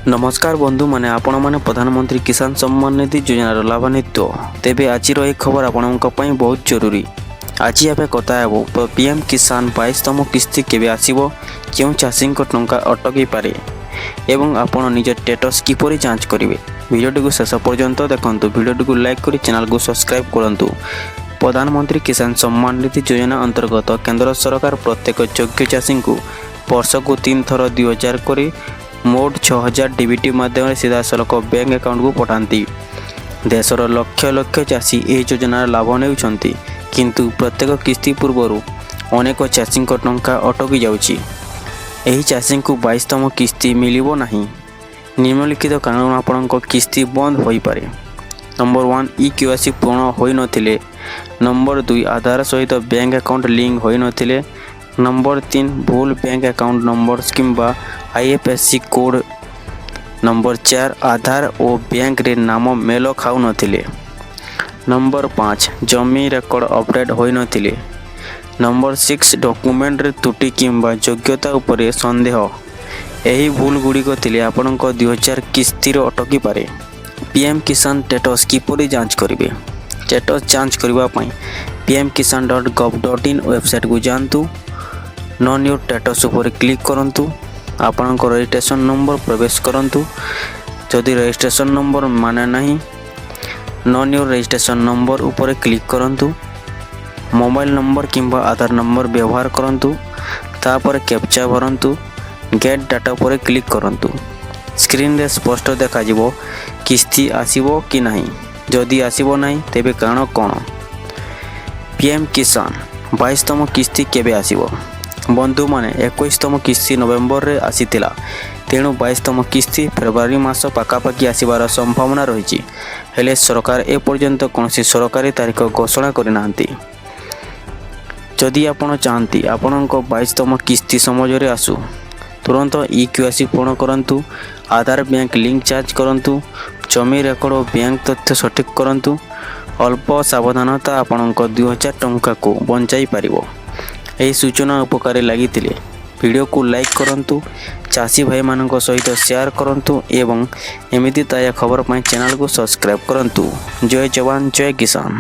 ନମସ୍କାର ବନ୍ଧୁମାନେ, ଆପଣମାନେ ପ୍ରଧାନମନ୍ତ୍ରୀ କିଷାନ ସମ୍ମାନ ନିଧି ଯୋଜନାର ଲାଭାନ୍ୱିତ, ତେବେ ଆଜିର ଏହି ଖବର ଆପଣଙ୍କ ପାଇଁ ବହୁତ ଜରୁରୀ। ଆଜି ଆମେ କଥା ହେବୁ, ପିଏମ୍ କିଷାନ 22ତମ କିସ୍ତି କେବେ ଆସିବ, କେଉଁ ଚାଷୀଙ୍କ ଟଙ୍କା ଅଟକିପାରେ ଏବଂ ଆପଣ ନିଜ ଷ୍ଟାଟସ୍ କିପରି ଯାଞ୍ଚ କରିବେ। ଭିଡ଼ିଓଟିକୁ ଶେଷ ପର୍ଯ୍ୟନ୍ତ ଦେଖନ୍ତୁ। ଭିଡ଼ିଓଟିକୁ ଲାଇକ୍ କରି ଚ୍ୟାନେଲକୁ ସବସ୍କ୍ରାଇବ୍ କରନ୍ତୁ। ପ୍ରଧାନମନ୍ତ୍ରୀ କିଷାନ ସମ୍ମାନ ନିଧି ଯୋଜନା ଅନ୍ତର୍ଗତ କେନ୍ଦ୍ର ସରକାର ପ୍ରତ୍ୟେକ ଯୋଗ୍ୟ ଚାଷୀଙ୍କୁ ବର୍ଷକୁ ତିନି ଥର 2000 କରି ମୋଟ 6000 ଡିବିଟି ମାଧ୍ୟମରେ ସିଧାସଳଖ ବ୍ୟାଙ୍କ ଆକାଉଣ୍ଟକୁ ପଠାନ୍ତି। ଦେଶର ଲକ୍ଷ ଲକ୍ଷ ଚାଷୀ ଏହି ଯୋଜନାର ଲାଭ ନେଉଛନ୍ତି। କିନ୍ତୁ ପ୍ରତ୍ୟେକ କିସ୍ତି ପୂର୍ବରୁ ଅନେକ ଚାଷୀଙ୍କ ଟଙ୍କା ଅଟକି ଯାଉଛି। ଏହି ଚାଷୀଙ୍କୁ 22ତମ କିସ୍ତି ମିଳିବ ନାହିଁ। ନିମ୍ନଲିଖିତ କାରଣରୁ ଆପଣଙ୍କ କିସ୍ତି ବନ୍ଦ ହୋଇପାରେ। ନମ୍ବର 1, ଇ କେୱାଇସି ପୂରଣ ହୋଇନଥିଲେ। ନମ୍ବର 2, ଆଧାର ସହିତ ବ୍ୟାଙ୍କ ଆକାଉଣ୍ଟ ଲିଙ୍କ ହୋଇନଥିଲେ। ନମ୍ବର 3, ଭୁଲ ବ୍ୟାଙ୍କ ଆକାଉଣ୍ଟ ନମ୍ବର କିମ୍ବା ଆଇଏଫ୍ଏସ୍ସି କୋଡ଼୍। ନମ୍ବର 4, ଆଧାର ଓ ବ୍ୟାଙ୍କରେ ନାମ ମେଳ ଖାଉନଥିଲେ। ନମ୍ବର 5, ଜମି ରେକର୍ଡ଼ ଅପଡ଼େଟ୍ ହୋଇନଥିଲେ। ନମ୍ବର 6, ଡକ୍ୟୁମେଣ୍ଟରେ ତ୍ରୁଟି କିମ୍ବା ଯୋଗ୍ୟତା ଉପରେ ସନ୍ଦେହ। ଏହି ଭୁଲ ଗୁଡ଼ିକ ଥିଲେ ଆପଣଙ୍କ 2000 କିସ୍ତିର ଅଟକିପାରେ। ପିଏମ୍ କିଷାନ ଷ୍ଟାଟସ୍ କିପରି ଯାଞ୍ଚ କରିବେ? ଷ୍ଟାଟସ୍ ଯାଞ୍ଚ କରିବା ପାଇଁ pmkisan.gov.in ୱେବସାଇଟ୍କୁ ଯାଆନ୍ତୁ। ନୋ your status ଉପରେ କ୍ଲିକ୍ କରନ୍ତୁ। ଆପଣଙ୍କ ରେଜିଷ୍ଟ୍ରେସନ୍ ନମ୍ବର ପ୍ରବେଶ କରନ୍ତୁ। ଯଦି ରେଜିଷ୍ଟ୍ରେସନ୍ ନମ୍ବର ମନେ ନାହିଁ, ନୋ your registration number ଉପରେ କ୍ଲିକ୍ କରନ୍ତୁ। ମୋବାଇଲ ନମ୍ବର କିମ୍ବା ଆଧାର ନମ୍ବର ବ୍ୟବହାର କରନ୍ତୁ। ତାପରେ କ୍ୟାପଚା ଭରନ୍ତୁ। ଗେଟ୍ ଡାଟା ଉପରେ କ୍ଲିକ୍ କରନ୍ତୁ। ସ୍କ୍ରିନ୍ରେ ସ୍ପଷ୍ଟ ଦେଖାଯିବ କିସ୍ତି ଆସିବ କି ନାହିଁ। ଯଦି ଆସିବ ନାହିଁ, ତେବେ କାରଣ କ'ଣ? ପିଏମ୍ କିଷାନ 22ତମ କିସ୍ତି କେବେ ଆସିବ? ବନ୍ଧୁମାନେ, 21ତମ କିସ୍ତି ନଭେମ୍ବରରେ ଆସିଥିଲା। ତେଣୁ 22ତମ କିସ୍ତି ଫେବୃଆରୀ ମାସ ପାଖାପାଖି ଆସିବାର ସମ୍ଭାବନା ରହିଛି। ହେଲେ ସରକାର ଏପର୍ଯ୍ୟନ୍ତ କୌଣସି ସରକାରୀ ତାରିଖ ଘୋଷଣା କରିନାହାନ୍ତି। ଯଦି ଆପଣ ଚାହାନ୍ତି ଆପଣଙ୍କ 22ତମ କିସ୍ତି ସମୟରେ ଆସୁ, ତୁରନ୍ତ ଇ କେୱାଇସି ପୂରଣ କରନ୍ତୁ, ଆଧାର ବ୍ୟାଙ୍କ ଲିଙ୍କ ଯାଞ୍ଚ କରନ୍ତୁ, ଜମି ରେକର୍ଡ଼ ଓ ବ୍ୟାଙ୍କ ତଥ୍ୟ ସଠିକ୍ କରନ୍ତୁ। ଅଳ୍ପ ସାବଧାନତା ଆପଣଙ୍କ 2000 ଟଙ୍କାକୁ ବଞ୍ଚାଇ ପାରିବ। ଏହି ସୂଚନା ଉପକାରୀ ଲାଗିଥିଲେ ଭିଡ଼ିଓକୁ ଲାଇକ୍ କରନ୍ତୁ, ଚାଷୀ ଭାଇମାନଙ୍କ ସହିତ ସେୟାର କରନ୍ତୁ ଏବଂ ଏମିତି ତାଜା ଖବର ପାଇଁ ଚ୍ୟାନେଲକୁ ସବସ୍କ୍ରାଇବ୍ କରନ୍ତୁ। ଜୟ ଯବାନ, ଜୟ କିଷାନ।